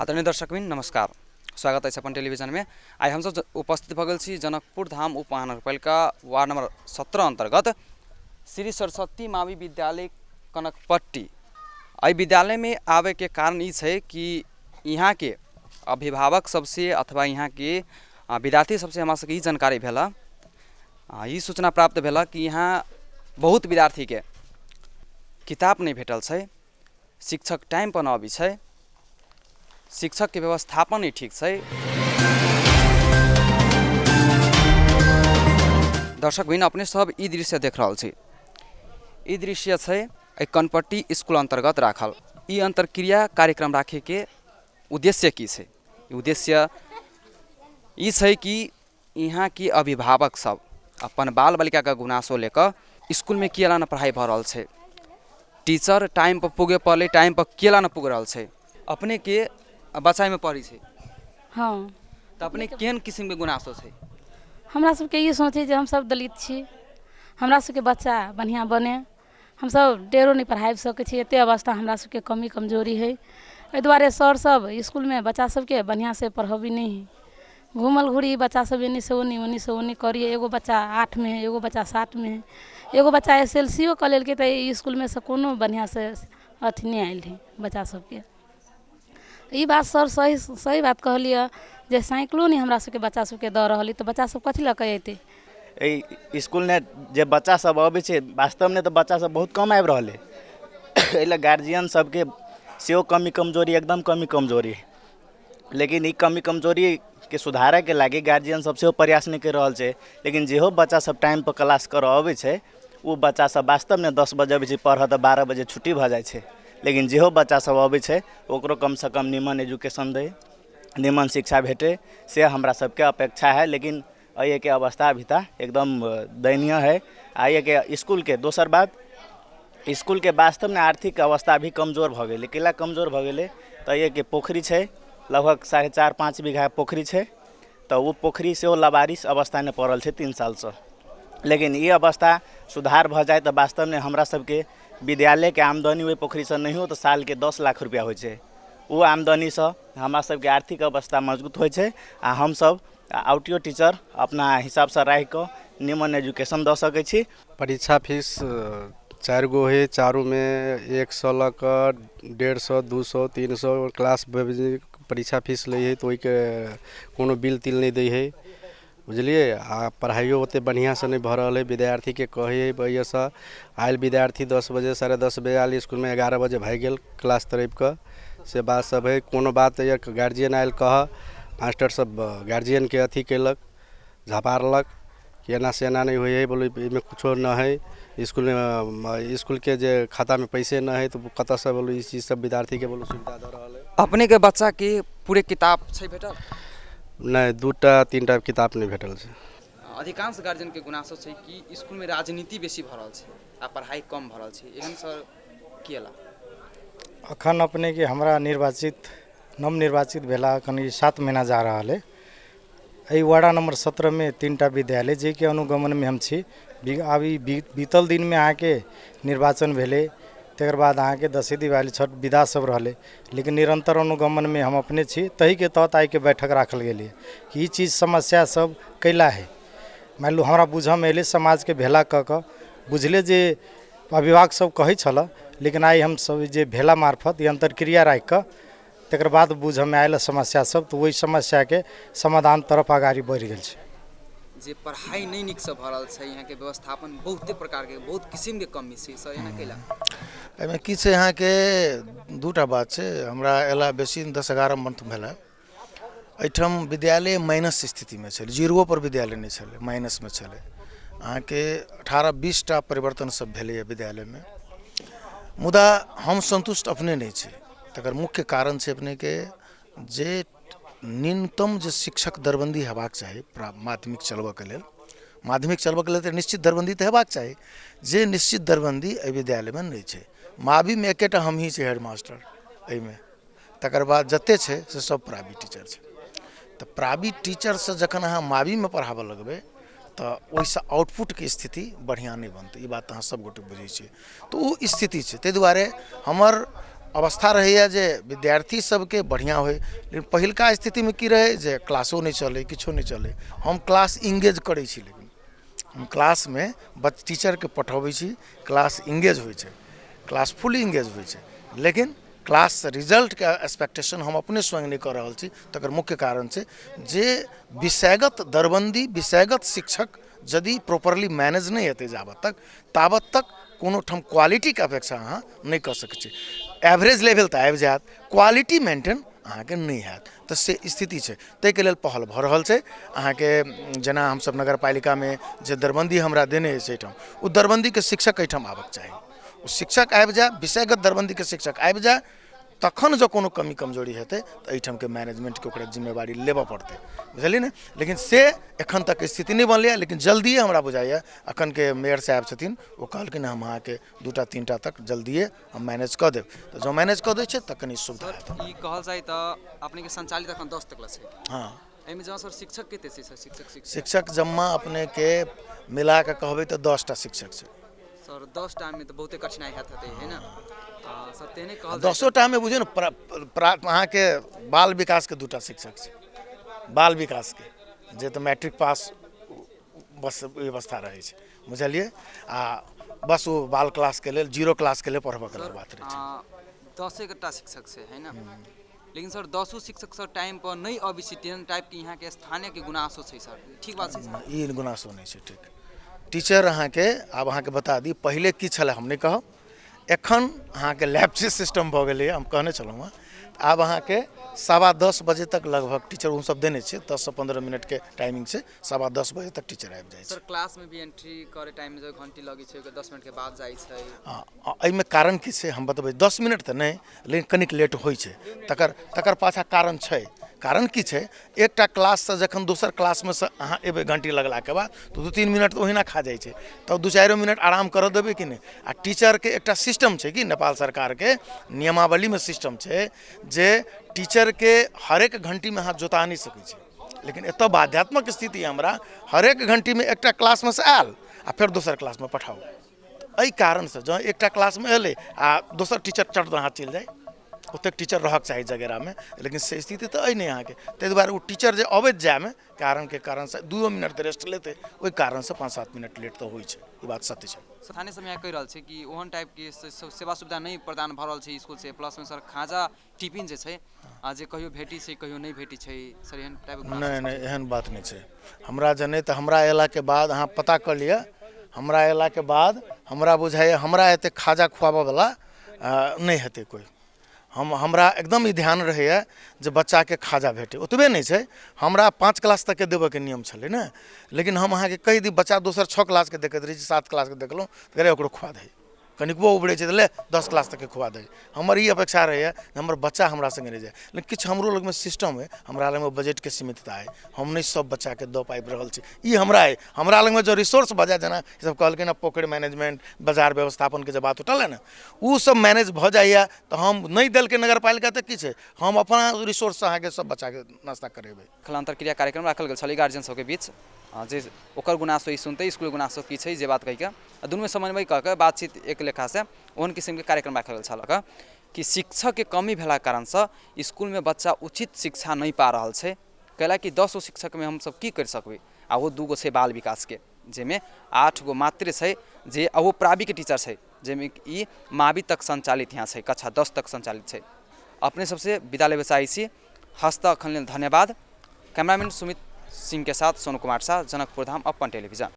आदरणीय दर्शकवृन्द नमस्कार, स्वागत अछि अपन टेलीविजनमे। आइ हमसब उपस्थित भऽ गेल छी जनकपुर धाम उप महानगरपालिका वार्ड नंबर 17 अन्तर्गत श्री सरस्वती मावी विद्यालय कनकपट्टी। एहि विद्यालयमे आबैके कारण ई छै कि यहाँके अभिभावक सबसे अथवा यहाँके विद्यार्थी सबसे हमरा सबके ई जानकारी भेल, ई सूचना प्राप्त भेल कि यहाँ बहुत विद्यार्थीके किताब नहि भेटल छै, शिक्षक टाइमपर नहि अबै छै, शिक्षकके व्यवस्थापन नहि ठीक छै। दर्शक बहिन, अपने सब ई दृश्य देख रहल छी। ई दृश्य छै एहि कनपट्टी स्कूल अन्तर्गत राखल। ई अन्तर्क्रिया कार्यक्रम राखैके उद्देश्य की छै? उद्देश्य ई छै कि यहाँके अभिभावक सब अपन बाल बालिकाके गुनासो लऽ कऽ इसकुलमे केना नहि पढ़ाइ भऽ रहल छै, टीचर टाइमपर पुगे पड़लै, टाइमपर केला नहि पुग रहल छै। अपनेके बच्चा एहिमे पढ़ै छै? हँ। तऽ अपने केहन किसिमके गुनासो छै? हमरा सबके ई सोच है जे हमसब दलित छी, हमरा सबके बच्चा बढ़िआँ बने। हमसब डेरो नहि पढ़ाबि सकै छी, एते अवस्था हमरा सबके कमी कमजोरी है। एहि दुआरे सर सब इसकुलमे बच्चा सबके बढ़िआँसँ पढ़बै नहि है। घूमल घूरी बच्चा सब एन्नी से ओन्नी, ओन्नी से ओन्नी करियै। एगो बच्चा 8मे है, एगो बच्चा 7मे है, एगो बच्चा एस एल सी ओ कऽ लेलकै, तऽ एहि इसकुलमे से कोनो बढ़िआँसँ अथी नहि आयल है बच्चा सबके। ई बात सर सही सही बात कहलियै जे साइकिलो नहि हमरा सबके बच्चा सबके दऽ रहल अइ, तऽ बच्चा सब कथी लऽ कऽ अयतै? एहि इसकुलमे जे बच्चा सब अबै छै, वास्तवमे तऽ बच्चा सब बहुत कम आबि रहल अइ। एहि लए गार्जियन सबके सेहो कमी कमजोरी, एकदम कमी कमजोरी। लेकिन ई कमी कमजोरीके सुधारैके लागि गार्जियन सब सेहो प्रयास नहि करि रहल छै। लेकिन जेहो बच्चा सब टाइमपर क्लास करऽ अबै छै, ओ बच्चा सब वास्तवमे 10 बजे अबै छै पढ़ऽ तऽ 12 बजे छुट्टी भऽ जाइ छै। लेकिन जेहो बच्चा सब अबै छै, ओकरो कमसँ कम नीमन एजुकेशन दै, नीमन शिक्षा भेटै, से हमरा सबके अपेक्षा हइ। लेकिन एहिके अवस्था अभी तक एकदम दयनीय हइ। आ एहिके इसकुलके दोसर बात, इसकुलके वास्तवमे आर्थिक अवस्था भी कमजोर भऽ गेलै। कैला कमजोर भऽ गेलै? तऽ एहिके पोखरि छै, लगभग 4.5-5 बीघा पोखरि छै, तऽ ओ पोखरि सेहो लवारिस अवस्थामे पड़ल छै 3 सालसँ। लेकिन ई अवस्था सुधार भऽ जाइ तऽ वास्तवमे हमरा सबके विद्यालयके आमदनी ओहि पोखरिसँ नहियो तऽ सालके 10 लाख रुपैआ होइ छै। ओ आमदनीसँ हमरा सबके आर्थिक अवस्था मजबूत होइ छै आ हमसब आउटियो टीचर अपना हिसाबसँ राखिकऽ निमन एजुकेशन दऽ सकै छी। परीक्षा फीस 4 गो हइ, चारूमे 100 लऽ कऽ 150, 200, 300 क्लास परीक्षा फीस लै हइ, तऽ ओहिके कोनो बिल तिल नहि दै हइ, बुझलियै? आ पढ़ाइयो ओतेक बढ़िआँसँ नहि भऽ रहल हइ। विद्यार्थीके कहै हइ भैयासँ आयल विद्यार्थी 10 बजे, 10:30 बजे आयल इसकुलमे, 11 बजे भागि गेल क्लास तड़पि कऽ, से बात सब हइ। कोनो बात यऽ, गार्जियन आयल कहऽ, मास्टर सब गार्जियनके अथी कयलक, झपारलक कि एना से एना नहि होइ हइ। बोलै एहिमे कुछो नहि हइ इसकुलमे, इसकुलके जे खातामे पैसे नहि हइ तऽ कतऽसँ बोलू ई चीज सब विद्यार्थीके बोलू सुविधा दऽ रहल हइ। अपनेके बच्चाके पूरे किताब छै भेटल? नहि, 2टा 3टा किताब नहि भेटल छै। अधिकांश गार्जियनके गुनासो छै कि इसकुलमे राजनीति बेसी भऽ रहल छै आ पढ़ाइ कम भऽ रहल छै। एहन सर केला? अखन अपनेके हमरा निर्वाचित नवनिर्वाचित भेला एखन ई 7 महीना जा रहल अइ। एहि वार्ड नंबर 17मे 3टा विद्यालय जाहिके अनुगमनमे हम छी। आब ई बीतल दिनमे अहाँके निर्वाचन भेलै, तकर बाद अहाँके दसैँ दिवाली छठ विदा सब रहलै, लेकिन निरन्तर अनुगमनमे हम अपने छी। ताहिके तहत आइके बैठक राखल गेलै कि ई चीज समस्या सब कैला हइ। मानि लू हमरा बुझऽमे एलै, समाजके भेला कऽ कऽ बुझले जे अभिभावक सब कहै छलऽ, लेकिन आइ हमसब जे भेला मार्फत ई अन्तर्क्रिया राखि कऽ तकर बाद बुझऽमे आयल समस्या सब, तऽ ओहि समस्याके समाधान तरफ अगाड़ी बढ़ि गेल छै। जे पढ़ाइ नहि नीकसँ भऽ रहल छै, यहाँके व्यवस्थापन बहुते प्रकारके बहुत किसिमके कमी छै सर, एना कैला? एहिमे की छै अहाँके, 2टा बात छै। हमरा अयला बेसी 10-11 मंथ भेलै। एहिठाम विद्यालय माइनस स्थितिमे छलै, जीरोपर विद्यालय नहि छलै, माइनसमे छलै। अहाँके 18-20टा परिवर्तन सब भेलैए विद्यालयमे, मुदा हम सन्तुष्ट अपने नहि छी। तकर मुख्य कारण छै अपनेके जे न्यूनतम जे शिक्षक दरबन्दी हेबाक चाही माध्यमिक चलबऽके लेल, माध्यमिक चलबऽके लेल तऽ निश्चित दरबन्दी तऽ हेबाक चाही, जे निश्चित दरबन्दी एहि विद्यालयमे नहि छै। माविमे एकेटा हमही छी हेडमास्टर एहिमे, तकर बाद जते छै से सब प्राइवेट टीचर छै। तऽ प्राइवेट टीचरसँ जखन अहाँ माविमे पढ़ाबऽ लगबै तऽ ओहिसँ आउटपुटके स्थिति बढ़िआँ नहि बनतै। ई बात तऽ अहाँ सब गोटे बुझै छियै। तऽ ओ स्थिति छै, ताहि दुआरे हमर अवस्था रहैए जे विद्यार्थी सबके बढ़िआँ होइ। लेकिन पहिलका स्थितिमे की रहै जे क्लासो नहि चलै, किछो नहि चलै। हम क्लास इंगेज करै छी, लेकिन हम क्लासमे टीचरके पठबै छी, क्लास इंगेज होइ छै, क्लास फुल इंगेज होइ छै, लेकिन क्लास रिजल्टके एक्सपेक्टेशन हम अपने स्वयं नहि कऽ रहल छी। तकर मुख्य कारण छै जे विषयगत दरबन्दी, विषयगत शिक्षक यदि प्रॉपरली मैनेज नहि हेतै जाबत तक, ताबत तक कोनो ठाम क्वालिटीके अपेक्षा अहाँ नहि कऽ सकै छी। एवरेज लेवल तऽ आबि जायत, क्वालिटी मेंटेन अहाँके नहि हैत, तऽ से स्थिति छै। ताहिके लेल पहल भऽ रहल छै अहाँके। जेना हमसब नगरपालिकामे जे दरबन्दी हमरा देने अछि एहिठाम, ओ दरबन्दीके शिक्षक एहिठाम आबऽके चाही। ओ शिक्षक आबि जाय, विषयगत दरबन्दीके शिक्षक आबि जाय, तखन जँ कोनो कमी कमजोरी हेतै तऽ एहिठामके मैनेजमेंटके ओकरा जिम्मेवारी लेबऽ पड़तै, बुझलियै ने। लेकिन से एखन तक स्थिति नहि बनलैए, लेकिन जल्दिए हमरा बुझाइए एखनके मेयर साहेब छथिन, ओ कहलखिन हम अहाँके 2टा 3टा तक जल्दिए हम मैनेज कऽ देब। तऽ जँ मैनेज कऽ दै छै तऽ कनि सुविधा हैत। ई कहल जाय तऽ अपनेके संचालित एखन 10 तक छै। हँ, एहिमे जँ सर शिक्षक कते छै? सर शिक्षक जम्मा अपनेके मिला कऽ कहबै तऽ 10टा शिक्षक छै। सर 10टा मे तऽ बहुते कठिनाइ हैत हेतै, है ने सर? तेहने कहल 10टा मे बुझियौ ने, अहाँके बाल विकासके 2टा शिक्षक छै, बाल विकासके जे तऽ मैट्रिक पास बस व्यवस्था रहै छै, बुझलियै। आ बस ओ बाल क्लासके लेल, 0 क्लासके लेल पढ़बऽके लेल बात रहै छै। 10टा शिक्षक छै, है ने? लेकिन सर 10 शिक्षक सर टाइम पर नहि अबै छै, तेहन टाइपके यहाँके स्थानीयके गुनासो छै सर, ठीक बात छै? ई गुनासो नहि छै ठीक। टीचर अहाँके आब अहाँके बता दी पहिले की छलै हम नहि कहब, एखन अहाँके लैपचे सिस्टम भऽ गेलैए, हम कहने छलहुँ हँ। आब अहाँके 10:15 बजे तक लगभग टीचर ओसब देने छै, 10 से 15 मिनटके टाइमिंग छै, 10:15 बजे तक टीचर आबि जाइ छै। सर क्लासमे भी एंट्री करे टाइम में घंटी लगै छै, 10 मिनटके बाद जाइ छै। एहिमे कारण की छै हम बतबै, 10 मिनट तऽ नहि, लेकिन कनिक लेट होइ छै, तकर पाछा कारण छै। कारण की छै, एकटा क्लाससँ जखन दोसर क्लासमे से अहाँ एबै घंटी लगलाके बाद तऽ 2-3 मिनट तऽ ओहिना खा जाइ छै, तब 2-4 मिनट आराम करऽ देबै कि नहि। आ टीचरके एकटा सिस्टम छै कि नेपाल सरकारके नियमावलीमे सिस्टम छै जे टीचरके हरेक घंटीमे अहाँ जोता नहि सकै छी, लेकिन एतऽ बाध्यात्मक स्थिति हमरा हरेक घंटीमे एकटा क्लासमे से आयल आ फेर दोसर क्लासमे पठाउ। एहि कारणसँ जँ एकटा क्लासमे एलै आ दोसर टीचर चट दऽ अहाँ चलि जाइ, ओतेक टीचर रहक चाही जगेरामे, लेकिन से स्थिति तऽ अइ नहि अहाँके। ताहि दुआरे ओ टीचर जे अबैत जायमे कारणके कारणसँ 2 मिनट तऽ रेस्ट लेतै, ओहि कारणसँ 5-7 मिनट लेट तऽ होइ छै, ई बात सत्य छै। स्थानीय समय कहि रहल छै कि ओहन टाइपके सेवा सुविधा नहि प्रदान भऽ रहल छै स्कूल से, प्लसमे सर खाजा टिफिन जे छै जे कहियो भेटी छै कहियो नहि भेटी छै, सर एहन टाइपके? नहि नहि, एहन बात नहि छै। हमरा जनै तऽ हमरा अयलाके बाद अहाँ पता कऽ लिअ, हमरा अयलाके बाद हमरा बुझाइए हमरा एतेक खाजा खुआबऽवला नहि हेतै कोइ। हमरा एकदम ई ध्यान रहैए जे बच्चाके खाजा भेटै, ओतबे नहि छै, हमरा 5 क्लास तकके देबऽके नियम छलै ने, लेकिन हम अहाँके कहि दी बच्चा दोसर 6 क्लासके देखैत रहै छी, 7 क्लासके देखलहुँ तऽ ओकरो खुआ दही, कनिकबो उबरै छै तऽ ले 10 क्लास तकके खुआ दही। हमर ई अपेक्षा रहैए जे हमर बच्चा हमरा सङ्गे रहि जाय, लेकिन किछु हमरो लगमे सिस्टम अइ, हमरा लगमे बजटके सीमितता अइ, हम नहि सब बच्चाके दऽ पाबि रहल छी, ई हमरा अइ। हमरा लगमे जँ रिसोर्स भऽ जाय, जेना ई सब कहलखिन हँ पोखरि मैनेजमेंट, बाजार व्यवस्थापनके जे बात उठल हँ ने, ओ सब मैनेज भऽ जाइए तऽ हम नहि देलकै नगरपालिका तऽ की छै, हम अपना रिसोर्ससँ अहाँके सब बच्चाके नाश्ता करेबै। खल अन्तर्क्रिया कार्यक्रम राखल गेल छलै गार्जियन सबके बीच, जे ओकर गुनासो ई सुनतै, स्कूलके गुनासो की छै जे बात कहिके आ दुनूमे समन्वय कऽ के बातचीत एक लेखासँ ओहन किसिमके कार्यक्रम राखल गेल छल कि शिक्षकके कमी भेलाके कारणसँ स्कूलमे बच्चा उचित शिक्षा नहि पा रहल छै, कैलाकि 10 गो शिक्षकमे हमसब की करि सकबै, आ ओ 2 गो छै बाल विकासके, जाहिमे 8 गो मात्र छै जे ओ प्राइवेटके टीचर छै, जाहिमे ई मावी तक सञ्चालित यहाँ छै, कक्षा 10 तक सञ्चालित छै। अपने सबसे विदा लेबे चाहै छी, हस्त अखन लेल धन्यवाद। कैमरामैन सुमित सिंह के साथ सोनू कुमार शाह, जनकपुर धाम, अपन टेलीविजन।